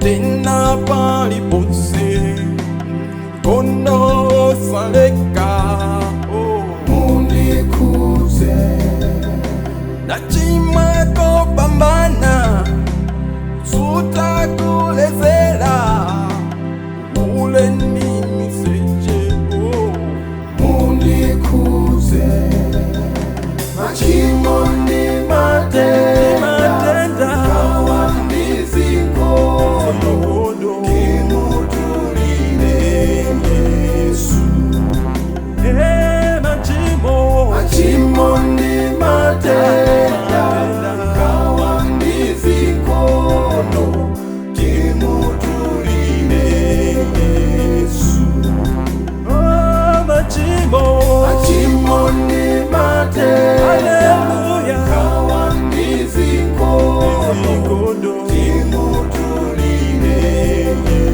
Tena paliponse kono saleka, oh. Mundikuze. Nachimwa kopambana sutakulezela ule ni miseche, oh. Mundikuze. Machimo ndi matenda. Matenda. Nkhawa ndi zinkondo. Timutulire Yesu. Eh, machimo. Machimo ndi matenda. Nkhawa ndi zinkondo. Timutulire Yesu. Oh, machimo. Machimo ndi matenda. Hallelujah. Nkhawa ndi zinkondo. Zinkondo. Timutulire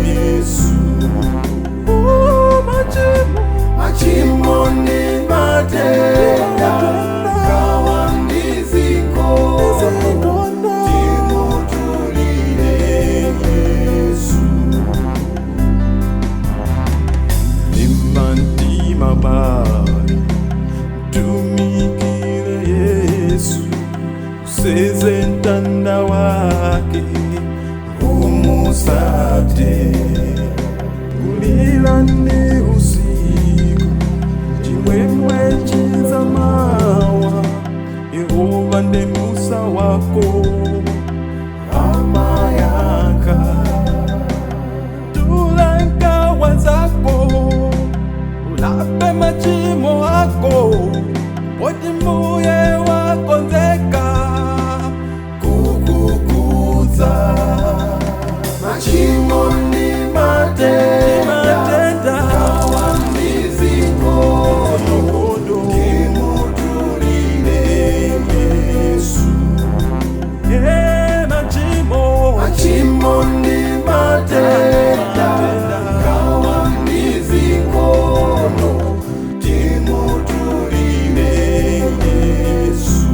Yesu. Oh, machimo. Machimo ndi matenda. Nkhawa ndi zinkondo. Zinkondo. Timutulire Yesu. Limantima bali tumikile Yesu, useze mtanda wake umusate, kulila ndi usiku chimwemwe chizamawa. Yehova ndi musa wako amayaka tulanka wazako, ulape machimo ako poti mbuye wakonzeka kukukuza. Machimo ndi matenda. Matenda. Nkhawa ndi zinkondo. Timutulire Yesu. Eh, machimo. Machimo ndi matenda. Nkhawa ndi zinkondo. Timutulire Yesu.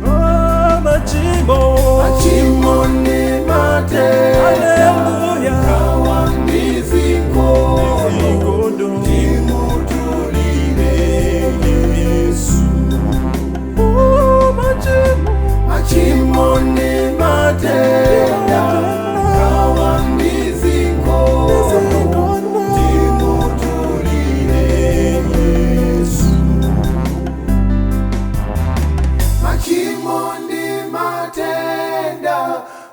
Oh, machimo. Machimo ndi matenda. Hallelujah. Nkhawa ndi zinkondo. Zinkondo. Timutulire Yesu. Oh, machimo. Machimo ndi matenda. Nkhawa ndi zinkondo. Timutulire Yesu. Machimo ndi matenda.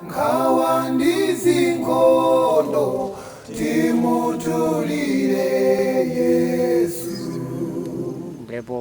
Nkhawa ndi zinkondo. Timutulire Yesu. Mphepo.